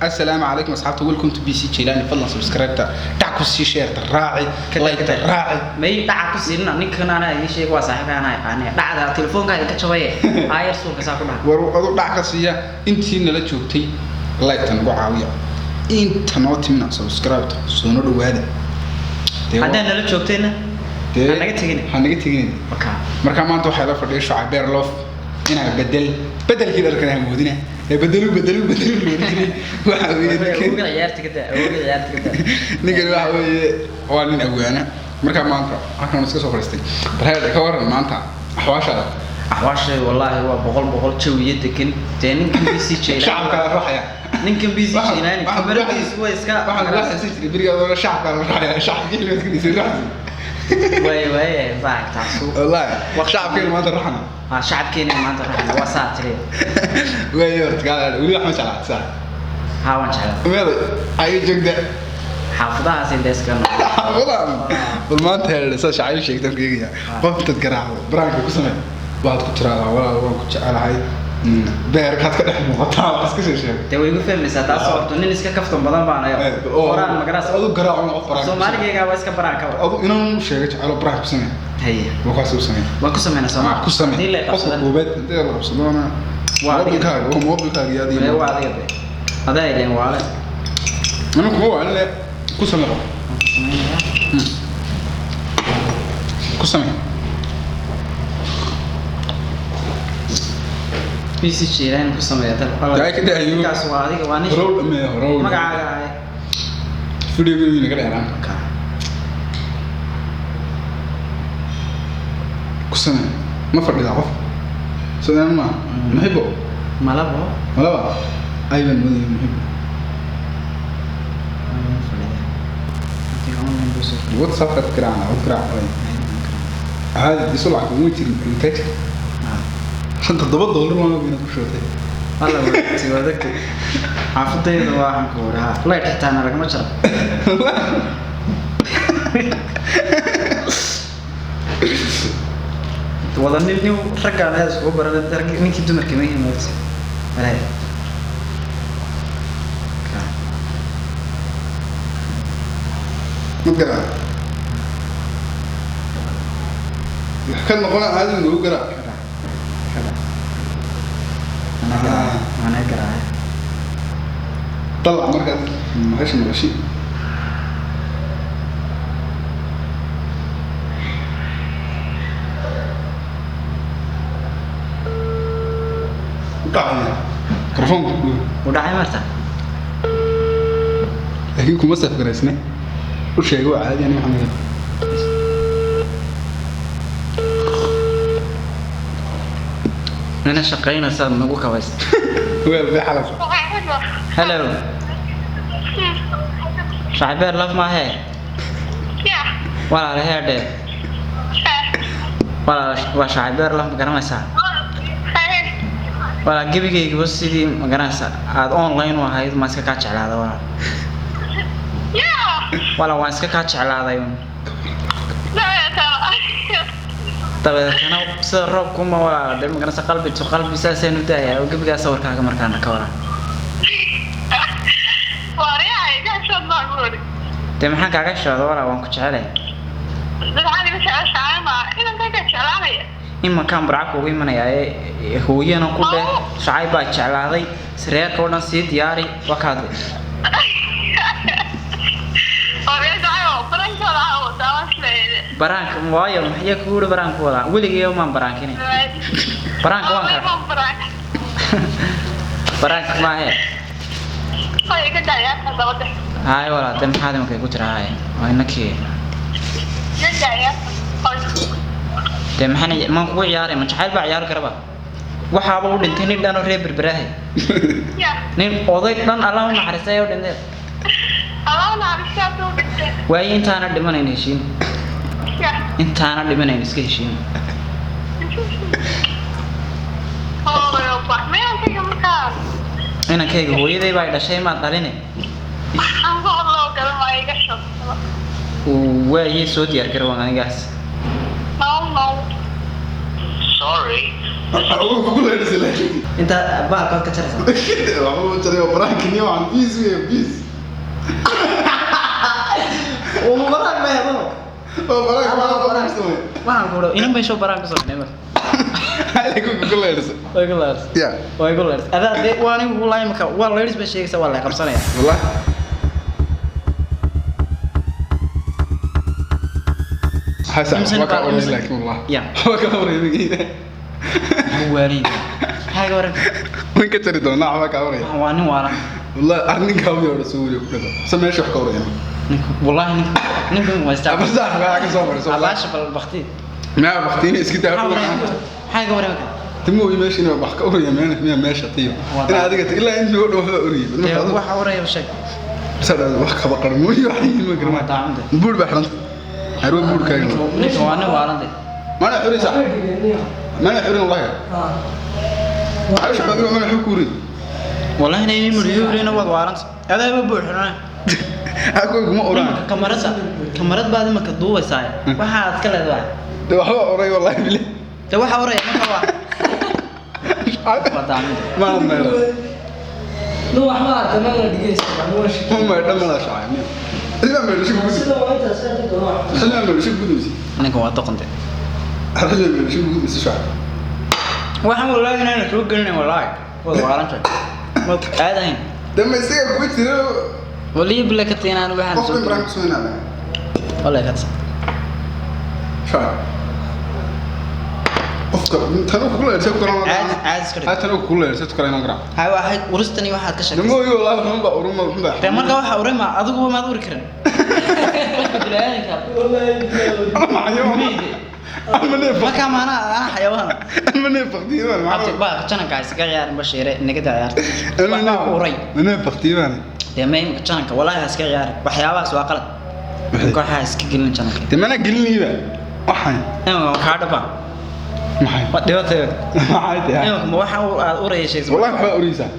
Assalaamu calaykum asxaabta, welcome to BC Jailani. Fadlan subscribe-ta dhac ku sii, share-ta raaci, like-ta raaci. May dhaca ku siinna ninkan, anaa idiin sheeg, waa saaxiibka, anaa yaqaanee. Dhacda telefoonka idinka jabaye, aayar suulka saa ku dhaha. War adu dhac ka siiya. Intii nala joogtay like-ta nagu caawiya, inta noo timina subscribe-ta soona dhawaada. Dee haddaan nala joogtayna dee ha naga tegin. Ha naga tegin. Waka. Marka maanta waxaa la fadhiya Shucayb Beerloof inaa bedel bedelkii dharkan ha moodina ee bedelu bedelu bedelu la oran jiray. Waxa weeye ninkan Awowga ciyaarta ka daa, awowga ciyaarta ka daa. Ninkan waxa weeye waa nin awaana. Marka maanta halkan iska soo fadhiistay. Bal heer ka waran maanta axwaashaada? Axwaashay wallaahi waa boqol boqol, jawiyo degan. Dee ninkan BC Jailani, Shacabka la ruxaya. Ninkan BC Jailani kamaradiisu way iska Waxaan kula xasuusin jiray beriga adoo shacabka la ruxaya, shacabkii xilligaad ka dhisay ruxsi. Waay waay saaxiib, taasu Wallaahi shacabkeena maanta ruxana. Ah, shacabkeena maanta raxna waa saa tiri. Waayo horta kaala weli wax ma jeclaa saa? Haa, waan jeclaa. Meeday ay joogta? Xaafadahaas intee iska nool. Xaafadaha. Bal maanta heer saa shacayl sheegtan ku eegaya. Qof intaad garaacdo baraanka ku samee, waxaad ku tiraahdaa walaal waan ku jecelahay, beerkaad ka dhex muuqataa, wax iska soo sheeg. Dee way igu fahmaysaa taas. Horta nin iska kaftan badan baan ayo qoraan magaraas. Adu garaaco qof baraanka. Soomaaligayga waa iska baraan kaba. Adu inaan sheego jecelo baraanka ku samee. Haye. Waa kaas u samee. Waan ku sameynaa sooma? Ku samee. Haddii la Qofka qabsadan koobaad hadii la qabsadona Waa adiga. moobilkaaga, waa moobilkaaga iyo adiga. Mee waa adiga de, adaa ileen waale. Anu kuma waaline, ku samee qof. Waan ku sameynayaa. Ku samee. BC Jailani ku sameeya dal. Yaa ka daayo. Ninkaas waa adiga, waa nin Horow dhamee, horow. Magacaaga ahay. Videoga naga dheeraan. Ku samee. Ma fadhidaa qof soo ma muxibo? Malabo. Malaba ayban moodaya muxibo. WhatsApp-kaad garaacna, wad garaac caadi isu lacag kuma jirin intaajir shan toddoba doolar waan og inaad ku shubtay. Alla wadaagtay, wadaagtay. Xaafadayda waa waxaan ku waraha leydh xitaana lagama jaro. Wada nin nin raggaan aad iskugu baran, ninkii dumarka ma yihiin moogta walahi. Ma garaac wax ka noqona, caadi noogu garaac. Anaa garaacay. Dalac markaad maqasha maqashi. U dhacaya mikrofoonka ku dhow. U dhacay marta. Laakiin kuma safgaraysne, u sheego waa caadi. Ani waxaan leeyahay Nina shaqaynaysaad nagu kabaysta. Weel bay xalaysa. Hello, Shacbeer laf maahee walaala heedhe, walaala waa Shacbeer laf, ma garanaysaa walaal? Gebigaygaba sidii ma garanaysaa aada online u ahayd, maan iska kaa jeclaaday walaal. Walaal waan iska kaa jeclaaday un. Dabeetana sida roobkuma walaal de ma garanaysaa, qalbi to qalbi saasaan u daayaa oo gebigaa sawirkaaga markaan arka walaal. Dee maxaan kaaga shooda walaal? Waan ku jecelay. Imankaan burca kugu imanayaa ee hooyana ku dheh Shacayb baa jeclaaday, sareerka oo dhan sii diyaari wakaade. Baraanka waayo maxyaa kugu yihi baraanka wadaa? Weligay maan baraankinay baraanka, waan kala baraanka maahe. Haye walaal, dee maxaad imanka igu tira? Haye waa inakii. Dee maxaan maan kugu ciyaaray? Ma jacayl baa ciyaari karaba? Waxaaba u dhintay nin dhan oo reer Berberaahe, nin oday dhan, Allah u naxariistay oo dhintay. Waayo intaana dhimanayn heshiin, intaana dhimanayn iska heshiin. Inankayga hooyaday baa dhashay, maad dhaline. Waayey, soo diyaar garowan anigaas. Sorry. Waxba kugu leedhisay laakiin. Inta baalkood ka jaraysa. Waxba u jaray oo baraanka niyo waxaan biis wey biis. Uma baraan ma helo. Oo baraanka waxaa baraan samay. Waxaan ku inan bay soo baraan ka soo dhimay. Halay kugu leedhisay. Way ku leedhisay. Ya. Way ku leedhisay. Adaa dee waa anigu wallahi marka waa leedhis bay sheegaysaa waa la qabsanaya. Wallahi. Xasan, waa ka waray laakiin wallahi. Ya. Waa ka waray magiida. Warin. Maxaa ka waran? Waan ka jari doonaa waxba ka waray. Waa nin waalan. Wallahi arrinka uu yaro soo wariyo ku dhado. Sameeyo wax ka waray. Ninku wallahi ninku waa istaa. Ama sax baa ka soo maray soo. Abaasha bal baqti. Ma baqtiin iska daa. Maxaa ka waran? Timo uu meesha inuu wax ka uraya meena miya meesha tiyo. In adiga ilaa intii uu dhaw uriyay. Waxa uraya sheeg. Sada wax ka baqar mooyo wax ma garma. Buur baa xiranta. Harwa buur kaaga. Ninka waa nin waalan de. Mana xuri sax. Mana xurin wallahi. Waxa adiga mana xukuri. Wallahi inay muriyurina wad waalan. Adaa buur xiran. Aku kuma uraan. Kamarada kamarad baad imaka duubaysaa. Waxa aad ka leedahay. De waxba uray wallahi bilaa. De waxa uray marka waa. Ma ma. No waxba arka ma la dhigaysto ma shaqo. Ma dhamada shacay. Ilaa ma shaqo. Sida waa inta soo dhigto. Ilaa ma shaqo gudubsi. Ninka waa doqonte. Ilaa ma shaqo gudubsi shacay. Waxaan wallahi inaan soo gelin wallahi. Wad waalan tahay. Ma aadayn. Dama isaga kuma jiro. Wali bila ka teenaan waxaan soo. Qofka imraan soo inaada. Wallahi ka tsan. Shacay. Qofka tan uu kula leeyahay kala Caadi caadi iska dhig. Tan uu kula leeyahay kala inaan garaa. Hay waxay urustani waxaad ka sheegtay. Dama iyo wallahi waxba ba uruma waxba. Te marka waxa urima adigu ma uri karin. Qofka bini'aadamka. Ama xayawaan. Ama neef. Marka maana ana xayawaan. Ama neef baqtiibaan. Abti baa jananka iska ciyaarin bashiire naga daa ciyaarta. Ama neef uray. Neef baqtiibaan. Dee ma imika jananka wallahi iska ciyaarin. Waxyaabahaas waa qalad. Kooxaha iska gelin jananka. Dee mana gelinayba. Waxaan. Ima ka dhaba. Maxay? Waa dhibaato. Maxay tahay? Ima ma waxa aad urayay sheegay. Wallahi waxba uraysaa.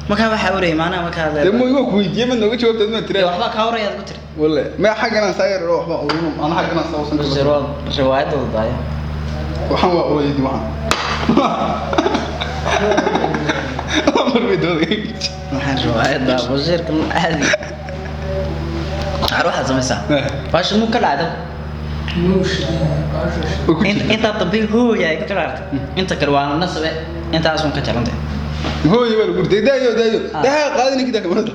Marka waxa urayay maana marka aad Dee ma igu weydiiyay ma nooga jawaabtay ma tiri. Waxba ka urayay aad ku tiri. Wallahi ma xaggan aan saayir waxba urino ana xaggan aan soo Riwaayad riwaayadooda daaya. Waxaan waa urayay waxaan. Mar way dooday. Waxaan riwaayadda wasiirka caadi. Waxaad samaysaa. Baasha muu ka dhacdo. Inta dambe hooyay ka jararta. Inta kale waa nasabe intaas uun ka jarantay. Hooyo waa lagu gurtay daayo daayo. Daa qaadina kidaa kamarada.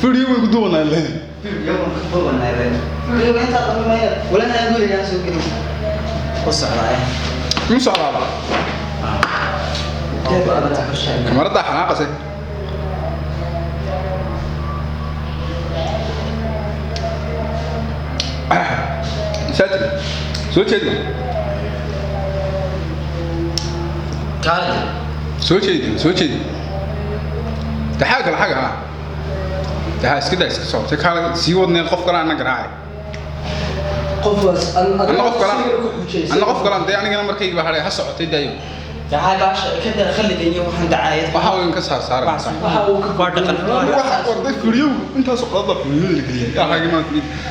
Furiyo way ku duwanaa leeyahay. Furiyo way ku duwanaa leeyahay. Furiyo inta dambe ma yar. Walaal aan guriga soo gelin. Ku socdaa. Mu socdaa. Kamarada xanaaqasay. Saati. Soo jeedi. Kaalid. Soo jeedi, soo jeedi. Taxaa kala xaga ah. Taxaa iska daa iska soo. Taxaa sii wadneen qof kale aan garaacay. Qof Anna qof kale. Anna qof kale aan anigana markayga baa haray ha socotay daayo. Taxaa baasha ka dar khaliga iyo waxaan dacaayad. Waxa uu ka saar saaray. Waxa uu ka waa dhaqan. Waxa warday furiyo intaas oo qadada furiyo la geliyay. Yaa xagi ma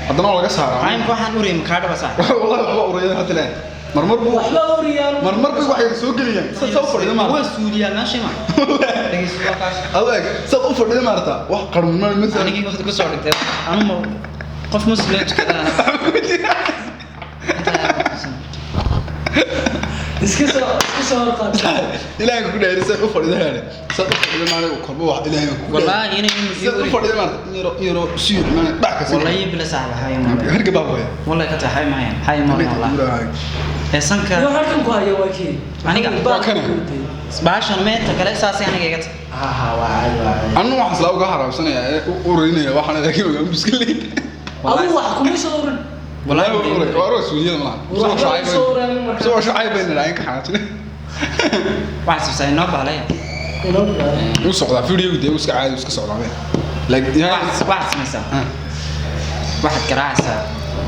haddana waa laga saaraa. Ayimka waxaan uriyay ka dhaba sax. Wallahi waxba uriyay hadda leh. Marmar buu waxba uriyaan. Marmar buu wax yar soo geliyaan. Soo fadhiyo ma. Waa suuliyaa meesha ma. Dhageyso waa kaas. Adeeg, soo u fadhiyo ma arta. Wax qarmuun ma soo. Anigii waqti ku soo dhigtay. Anu qof muslim tukada. Iska soo qaad. Ilaahay ku dheerisay u fadhiyo heer. Soo u fadhiyo ma anigu korba wax ilaahay ku. Wallahi inay soo u fadhiyo ma yaro yaro sii ma dhac ka sii. Wallahi bila saaxib hay ma. Harga baa way. Wallahi ka tahay ma hay. Hay ma wallahi. Ee sanka. Iyo halkan ku hayo waa kii. Aniga waa kana. Baashan meenta kale saasay aniga iga tahay. Ha ha waa caadi waa caadi. Annu waxaan isla uga haraabsanaya ee u urinaya waxaan laakiin uga muskilay. Adigu wax kuma soo urin. Wallahi waa roos suudiyada malaha. Soo shacay bayna laakiin ka xanaajin. Waxaan sabsay noo baalay. Inoo baalay. Uu socdaa video dee uu iska caadi iska socdaa bee. Laakiin waxaad samaysaa. Waxaad garaacaysaa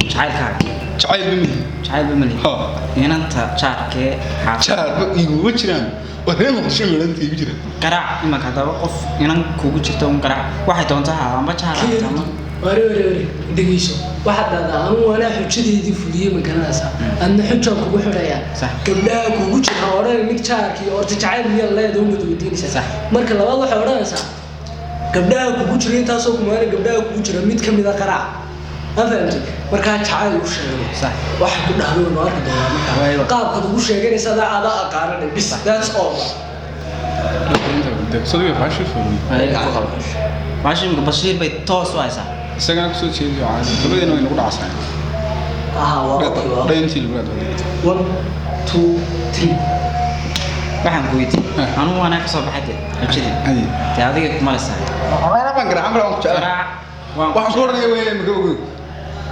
jacaylkaaga. Jacayl bimili. Jacayl bimili. Ha. Inanta jaarkee xaafad. Jaar igu jiraan. Wareen muqdisho meelanta igu jiraan. Garaac imanka hadaba qof inan kugu jirto un garaac. Waxay doontaa ha amba jaar ha ama. Ware ware ware, dhegeyso. Waxaad dhahdaa anugu anaa xujadeedii fuliyey, ma garanaysaa? Adna xujaan kugu xidhayaa. Sax. Gabdhaha kugu jira odhan mid jaarkii horta jacayl miyaa leedahay umad weydiinaysaa. Sax. Marka labaad waxay odhanaysaa gabdhaha kugu jira intaasoo kumaana gabdhaha kugu jira mid ka mida qaraac. Ma fahamtay? Markaa jacayl u sheego. Sax. Waxa ku dhahdo waynu arki doonaa markaa. Waayo. Qaabkaad ugu sheeganaysa adaa adaa aqaanane bis, that's all. Sadiga baasha fuliyo. Baasha imika Bashiir bay toos u haysaa. Isagana kusoo jeediyo caadi, labadeena way nagu dhacsan. Aha, waa okay, waa okay. Dhayntii lagu leedahay. 1 2 3. Waxaan ku weydiiyey anugu anaa kasoo baxay dee xujadii. Haye. Dee adiga kumalaysaa. Waxaan baan garaacan karaa, waan ku jecelahay. Garaac waan. Waxaan ku oranaya weeye imika ogow.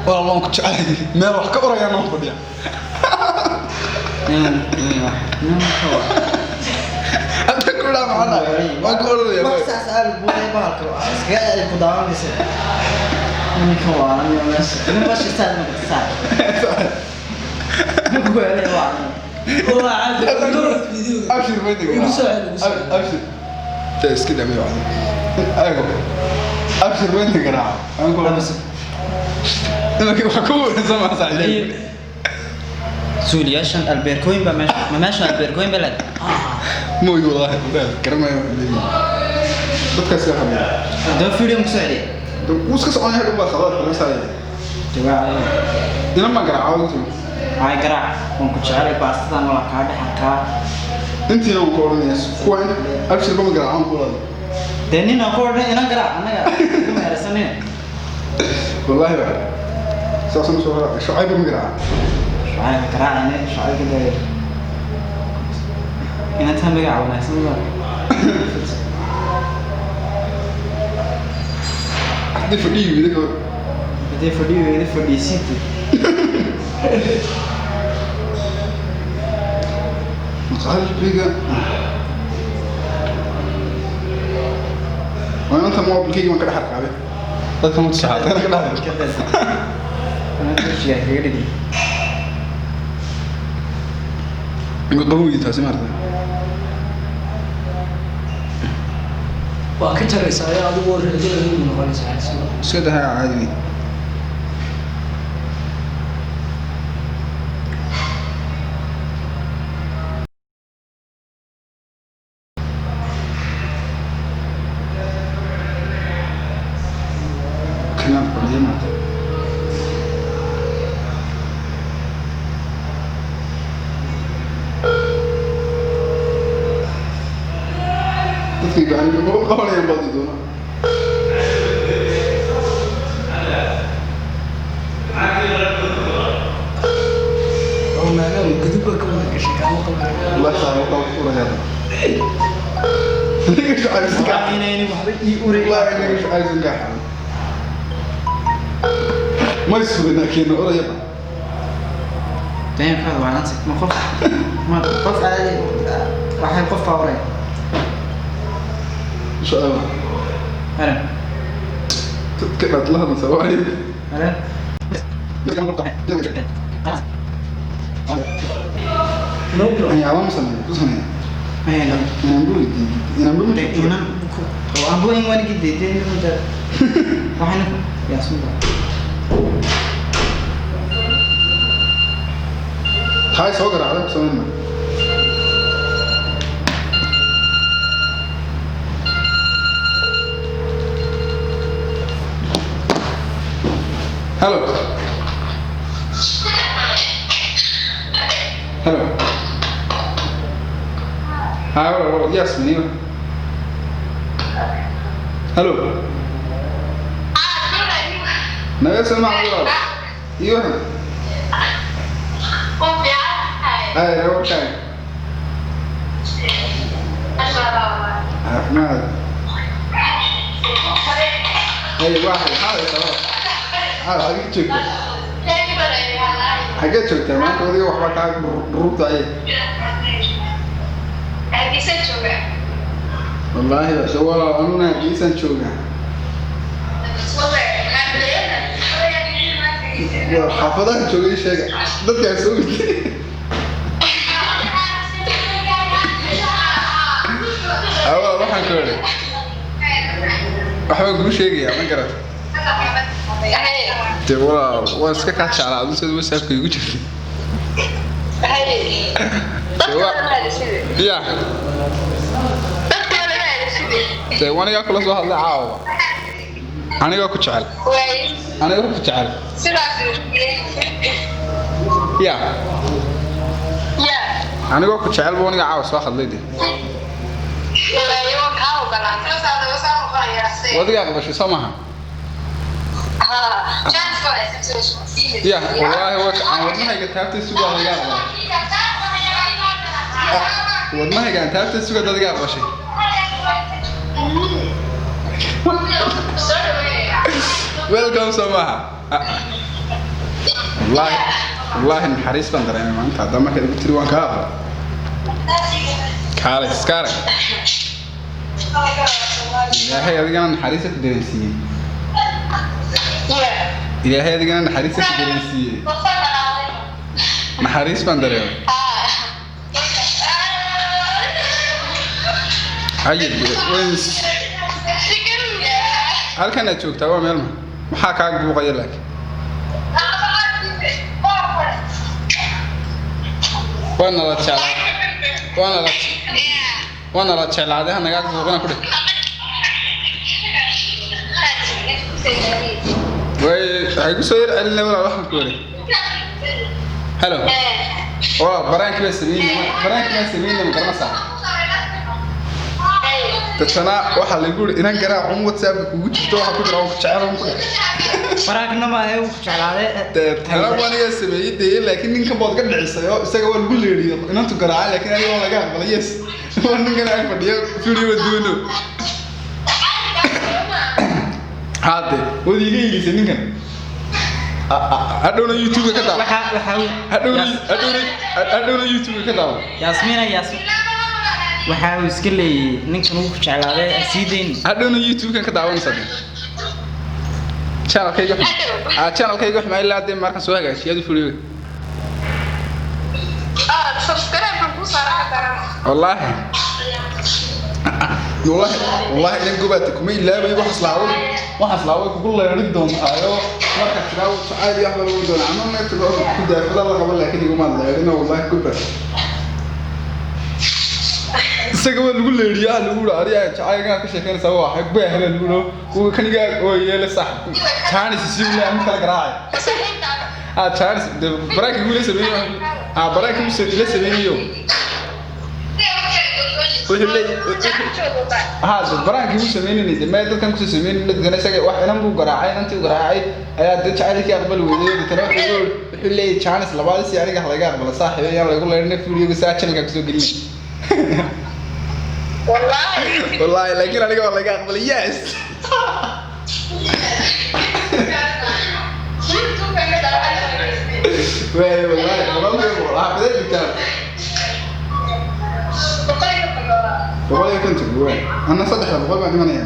Walaal waan ku jecelahay. Meel wax ka urayaan waan fadhiya. Hadda ku dhaa maxaa dhahay? Waan ku oranaya. Wax saas aa lagu waday bahalka iskaga ku daawanaysa. Ninka waa meesha nin Bashiir saa ma saa ku weelay waa. Waa caadi video. Abshir ma dego. Igu soo celi, igu soo celi. Abshir. Tee iska dhamay wacdi. Ayago. Abshir ma dego garaac. Aan ku oranaya. Imika waxa ku wareersan ma saaxiib. Suuliyaashan albeerkooyin baa meesha, ma meesha albeerkooyin baa leedahay? Mooy wallaahi, wallaahi garanayo waxay leeyihiin. Dadkaas ka xabiya. Haddaba video ku soo celiya. Wuu iska soconaya hadhow baa khadaad kala saaraya. Jawaab. Inan baan garaacaa intuu. Ay garaac waan ku jecelay baastadan waa kaa dhex arkaa. Intiina waan ku oranaya kuwa abshirba ma garaacaan ku oranaya. Dee nin aan ku odhan inan garaac annaga kuma heersanine. Wallaahi ba. Saasaan soo garaac. Shucayb ma garaaca. Shucayb garaacayne, shucayb dee inantaa magaca wanaagsan baa. Haddii fadhiyi weydo ka hor. Hadii fadhiyo weydo fadhiisiinta. Qalbiga. Waa inanta moobilkayga waan ka dhex arkaabay. Dadka ma tusaxaatay ka dhex arkay. Anaa kaga dhigi. Inuu qaban weydo taasi maaragtay. Waa ka jaraysaa ayaa adigu oo raadinaya inuu noqonaysaa. Iska dahaa caadi. Kanaan fadhiya maaragtay. Dadkii gacan ma qabanayaan baadi doonaa. Oo maadaama gudub baa ka wada gashay kaama qabanaya. والله صعب والله ورا هذا. مش عايز كحل. Inayni waxba ii uray. والله اني مش عايز كحل. ما يسوي لكن ورا يبقى. Dee kaad waa nasi ma qof ma qof caadi waxay qof baa uray. ان شاء الله. Halo. كده لها سواء. Halo. No problem. يعني عوام سنة سنة. Halo. ينبول Dee ينبول. inan ku aan booyin waan gideedeen muddo waxayna yaa suuqa. هاي سوق على سنة. هلو هلو. هاي والله ياسمين. ايوه هلو. naga soo walaal. Iyo hay warkaaga caafimaad. Hay waxay xaalay sabab xaal xagee joogtaa? Xagee joogtaa maanta? Adiga waxba kaa dhuruubtaye. Wallaahi base walaal anuna hargeysaan joogaa. Waa xaafadaha joogay sheega dadkaa soo weydiiyey. Awaa waxaan ku idhi waxbaan kuu sheegayaa ma garat. Dee walaal waan iska kaa jeclaa aduu sida whatsappka igu jirtay. Ya dee anigaa kula soo hadlay caawa, anigoo ku jecel, anigoo ku jecel. Ya anigoo ku jecel buu aniga caawa soo hadlay. Dee wadigaa aqbashay soo maaha? Ya wallaahi aan wadnahayga taabtay sugaa laga aqbalay, wadnahayga aan taabtay sugaa dadiga aqbashay. Welcome soo maaha? Wallaahi wallaahi naxariis baan dareemay maanta haddaa markaad igu tiri waan kaa aqbalay. Kaalay iska arag, ilaahay adigana naxariista ku dareensiiyey, ilaahay adigana naxariista ku dareensiiyey. Naxariis baan dareemay. Haye halkan aad joogtaa waa meel ma maxaa kaa buuqaya? Laakiin waa nala jeclaa, waa nala, waa nala jeclaaday. Ha nagaa buuqina ku dheh. Way waxay ku soo yar celinay walaal. Waxaan ku wari hello walaal, baraankii baa sameynay, baraankii baa sameynay, ma garanaysaa? Dadkana waxaa lagu yiri inan garaac un whatsappka kugu jirto waxaa ku jira waan ku jecel un ku dheh. Baraagna ma ahe, wuu ku jeclaaday. Deetana waan iga sameeyey dee, laakiin ninkan baad ka dhicisay oo isaga waa lagu leeriyey inantu garaacay, laakiin aniga waa laga aqbalay. Yes, waa ninkan ag fadhiyo video duwano. Haade waad iga iilisay ninkan, hadhowna youtube ka daawo. Waxa hadhowna hadhowna hadhowna youtube ka daawo. Yaasmiina, Yaasmin waxa uu iska leeyay ninkan uu ku jeclaaday ha sii dayn. Hadhowna youtube-kan ka daawanaysaa dee. Channelkayga ah, channelkayga xumaa ilaa dee markaan soo hagaajiyo adu fuliyo. Wallaahi wallaahi wallaahi inan gobaata kuma ilaabay. Waxaas laaway, waxaas laaway kugu leerin doontaayo marka tiraa jacayl iyo waxba lagu doona ama meerta ku daafada la qabo, laakiin igumaad leerino. Wallaahi gobaat isaga waa lagu leeriyaa, lagu yidhi adiga jacaylkaa ka sheekeynaysaa waa waxay beeh baa lagu yidhi uu kanigaa oo yeele sax chance si uu leeyahay kala garaacay. Ah chance de baraanka uu la sameeyay, ah baraanka uu la sameeyo wuxuu leeyahay ha de baraankii uu sameynayay de meel dadkan kusoo sameynay dadkan isaga wax inan buu garaacay, inantii uu garaacay ayaa dee jacaylkii aqbali weydey. Dadkana wuxuu leeyahay chance labaad si aniga ha laga aqbalo saaxiib ayaan lagu leerinay videoga saa channelka kusoo gelinay. Wallahi laakiin aniga waa laga aqbalay. Yes waay wallahi 100%. Xaafadee joogtaa? 150 waay. Anna 300 baan imanaya,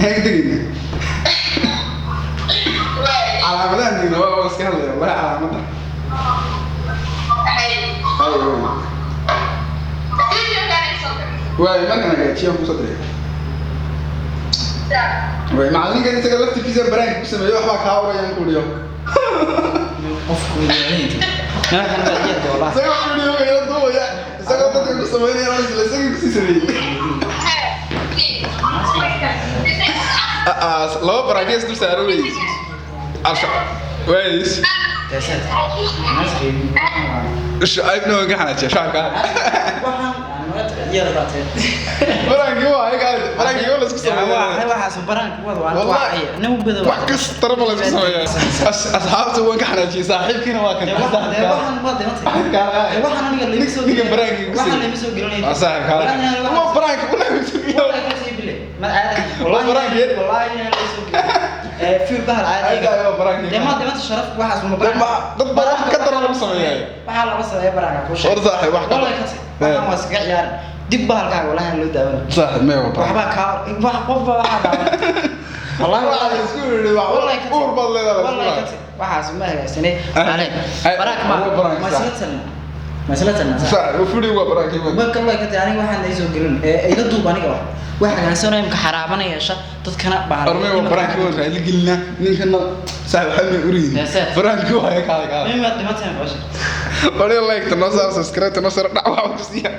heeg degayna calaamadahan degna waa iska hadlaya wallahi calaamadda. Hay waay waay markaan hagaajiyaan kusoo diray. Waay macalinkan isaga laftirkiisa baraanka ku sameeyo waxbaa kaa urayaan ku dhiyo. Qofku yeelinta waxan baa jeedka wallahi. Isagoo video ila duubaya, isagoo dadka ku sameynaya isla isagii kusii sameeyey. Ah, laba baraankiya isdul saaran wey. Alsha ways shucaybna waan ka xanaajiya shacabka. Waxaan yar baatay. Baraankii waa ayaga, baraankii waa la isku sameeyaa. Waxaas baraanka wada waa Wallahi. nin bada wax kasta taraba la isku sameeyaa. Asxaabta waan ka xanaajiyey, saaxiibkiina waa kan. Waxaan waa dhimantay. Waxaan aniga lama soo ninka baraankii ku waxaan lama soo gelinay. Waa saaxiibka waa baraanka u Wallahi baraanka. Wallahi inaan la soo gelin fiir bahal caadi. Ayaga waa baraanka. Dee ma dhimanta sharaf waxaas ma Dee dad baa wax ka daran lagu sameeyaa. Waxaa lagu sameeyaa baraanka ku sheeg. War saaxiib, wax ka wallahi ka waxaan waa iskaga ciyaarin dib bahalkaaga wallahi aan loo daawanay. Saaxiib mee waa baraanka. Waxbaa kaa wax qof baa waxaa daawanay wallahi. Waxaa la isku yidhi wax wallahi ka uur baad leedahay la isku wallahi ka yidhi. waxaas ma hagaagsanay. Ay, Ale ay, baraanka ma waa baraanka ma sax. isla talin. Ma isla tagnaa? Sax video waa prank waa. Ma kaloo ka tahay aniga waxaan ay soo gelin ee ila duub aniga wax. Wax hagaagsanoo imka xaraabana yeesha dadkana bahal. Armay waa prank waa raali gelinaa ninkana sax waxa ma uriin. Yes, sir. Prank waa kaale kaale. Imaad dhimatay basha. Wali like ta noo saar, subscribe ta noo saar, dhac waxa ku siiya.